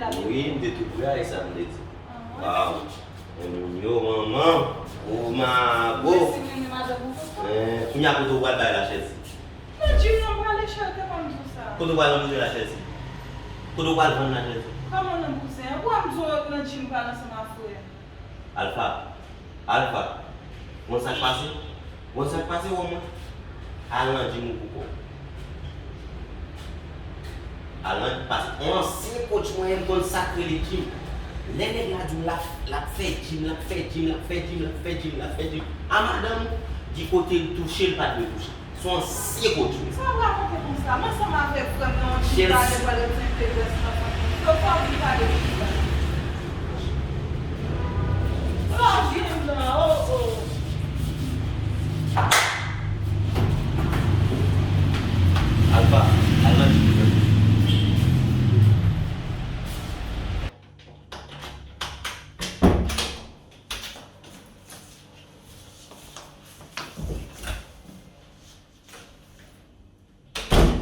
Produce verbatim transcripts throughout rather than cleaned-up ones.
Wi, m te tou prè avèk sa m te di. Waw. Men moun yo, manman. O mabo. Mèsi, men madanm ou konsa. Men, kounye a kote w pral bay la, Chelsea? Nan gym nan m prale, Chelsea, te konn di w sa. Kote w pral nan bouzen la, Chelsea? Kote w pral vann la, Chelsea? Kòman nan bouzen an? Ou wè m di w nan gym m pral ansanm ak frè m. Alpha, Alpha, konn sa k pase? Konn sa k pase, wè mwen? Al nan gym ou pou kò w. Al nan, paske yon ansyen coach mwen, m konn sa k rele gym. Lè nèg la di w l ap, l ap fè gym, l ap fè gym, l ap fè gym, l ap fè gym, l ap fè gym. A madanm ou, di kote l touche, l pa dwe touche. Se yon ansyen coach. Sa w rakonte konsa? M ansanm avèk frè m nan yon gym talè pral retire grès nan vant mwen. Sa w vin pale konsa? Sa w vin nan, oh, oh. Alpha, al nan gym nan.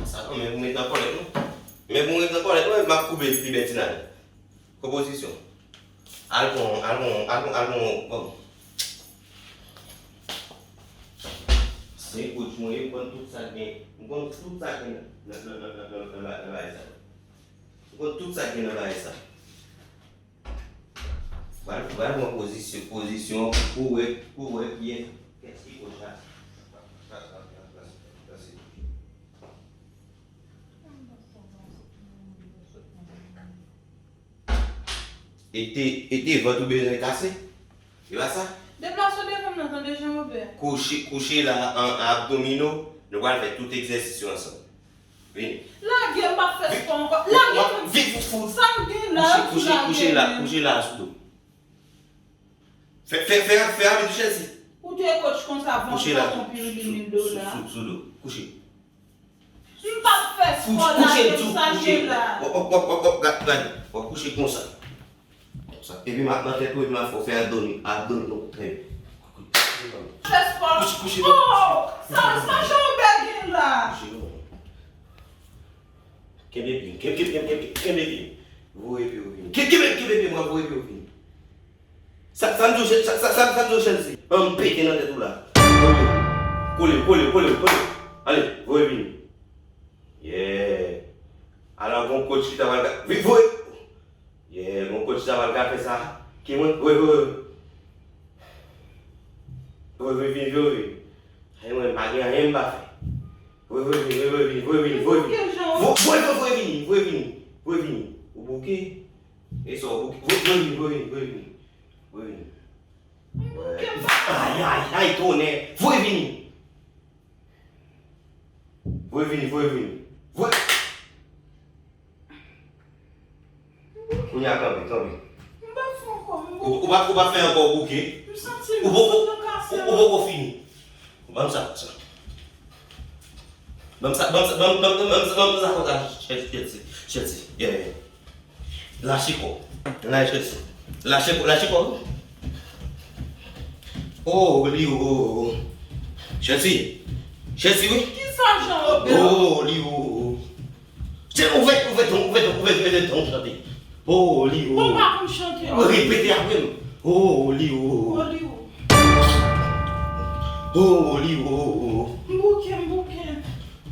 Sa, non, men pou mete nan kòlèt, non. Men pou mete nan kòlèt, non, m ap koupe pi bètina yo. Konpozisyon. Al pran, al pran, al pran, al pran, bon. Se kout mwen, m konn tout sa k gen. M konn tout sa k gen nan, nan, nan bagay sa. M konn tout sa k gen nan bagay sa. Pral, pral pran pozisyon, pozisyon pou wè, pou wè kiyès, kiyès ki koch la. E te, e te vant ou bezwen kase? E pa sa? Deplase w devan m nan, tande, Jean Robert. Kouche, kouche la an abdomino, nou pral fè tout egzèsis yo ansanm. Vini. Lage m, m ap fè spò ankò. Lage m. Vin, vin, vin. Sa m gen la, kouche, kouche, kouche la, kouche la sou do. Fè, fè, fè, fè rapid, Chelsea. Ou te coach konsa, vann kouche la, tonton Pirli mil dola. Sou, sou, sou do. Kouche. M p ap fè spò, lage m, sa m gen la. W ap, w ap, w ap, w ap, gad, gad. W ap kouche konsa. Konsa. Epi m ap nan tèt ou, epi m ap fè w fè abdomi-, abdominal. Trè byen. Fè spò. Kouche, kouche, non. Oh, sa, sa Jean Robert gen la. Kouche, non. Kenbe pye, kenbe, kenbe, kenbe, kenbe pye. Voye pye w vini. Ke-, kenbe, kenbe pye mwen, voye pye w vini. Sa, sa m di w, sa, sa, sa, sa m di w, Chelsea? An m pete nan tèt ou la. Kole, kole, kole, kole. Ale, voye vini. Yeah. Ala gon coach ki ta pral ka-, vi-, voye. Yeah, gon coach ki ta pral ka fè sa. Ki mwen? Voye, voye, voye. Voye, voye vini, voye, voye vini. Ay, mwen, m pa gen anyen m pa fè. Voye, voye vini, voye, voye vini, voye vini, voye vini. Vo-, voye, voye, voye vini, voye vini, voye vini. Ou bouke? E sa w bouke? Voye, voye vini, voye vini, voye vini, voye vini. M bouke, m pa. Ay, ay, ay, tonè. Voye vini. Voye vini, voye vini. Voye. Kounye a kanpe, kanpe. M pa fè ankò, m bouke. Ou, ou pa, ou pa fè ankò, ou bouke? M santi m sou nan kase. Ou, ou, ou poko fini. Ban m sa, sa. Ban m sa, ban m sa, ban m, ban m, ban m, ban m sa konsa, Chelsea, Chelsea, Chelsea. Yeah, yeah. Lache kò. Lache, lache kò, lache kò. Oh, li, oh, oh, oh. Chelsea. Chelsea, wi. Kisa Jean Robert? Oh, li, oh, oh, oh. Se ouvè, ouvè ton, ouvè ton, ouvè, ouvè ton, chante. Oh, li, oh. Bon, pa konn chante, non. Repete apre m. Oh, li, oh. Oh, li, oh. Oh, li, oh, oh. M bouke, m bouke.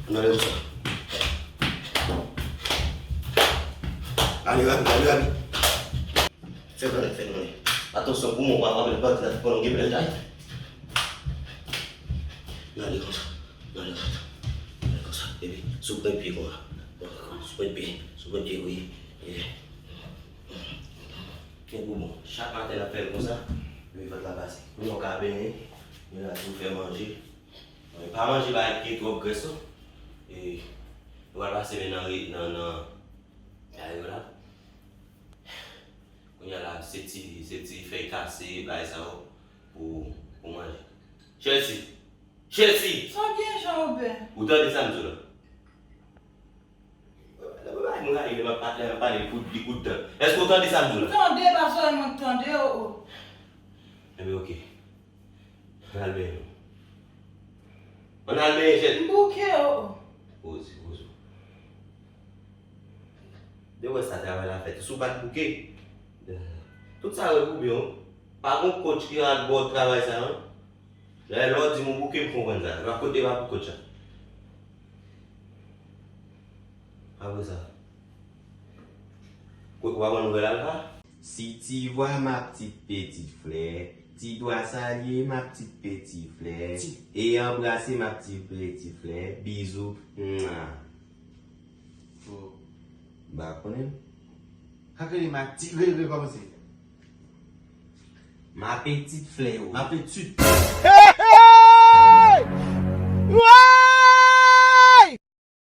Gade konsa. Ale rapid, ale rapid. Fè konnen, fè konnen. Atansyon pou mwen, w ap raple pati la, pandan w gen bèl tay. Gade konsa, gade konsa, gade konsa. Epi, sou pwen pye konsa. Sou pwen pye, sou pwen pye, wi. Epi, kenbe bon. Chak maten, n ap fè l konsa. Epi, vant la pase. Kounye a w ka benyen. Kounye a tou fè manje. Men pa manje bagay ki gen twòp grès, non. E, nou pral pase men nan re-, nan, nan, nan yo la. Kounye a la, se ti, se ti fèy kase, bagay sa yo, pou, pou manje. Chelsea! Chelsea! Sa w gen, Jean Robert? Ou tande sa m di w la? Mwen gade lè m ap pale, m ap pale, li kout, li kout tan. Èske w tande sa m di w la? M tande, pa sèlman m tande, oh, oh. Enben, oke. Ann al benyen nou. Ann al benyen, jèn. M bouke, oh, oh. Poze, poze w. De wè sa travay la fèt. Si w pa t bouke. Tout sa yo pou byen w. Pa gon coach ki rad ba w travay sa non. Lè lè w di m ou bouke m konprann sa. Epa kote pa pou coach la. Apre sa. Kote w ap ban nouvèl alfa? Si ti vwa ma petite petite flè, ti dwa salye ma petite petite flè, e anbrase ma petite petite flè, bizou, mwa. Ba konnen. Sa k rele ma ti re rekòmanse. Ma petite flè wi. Ma petite. Hey!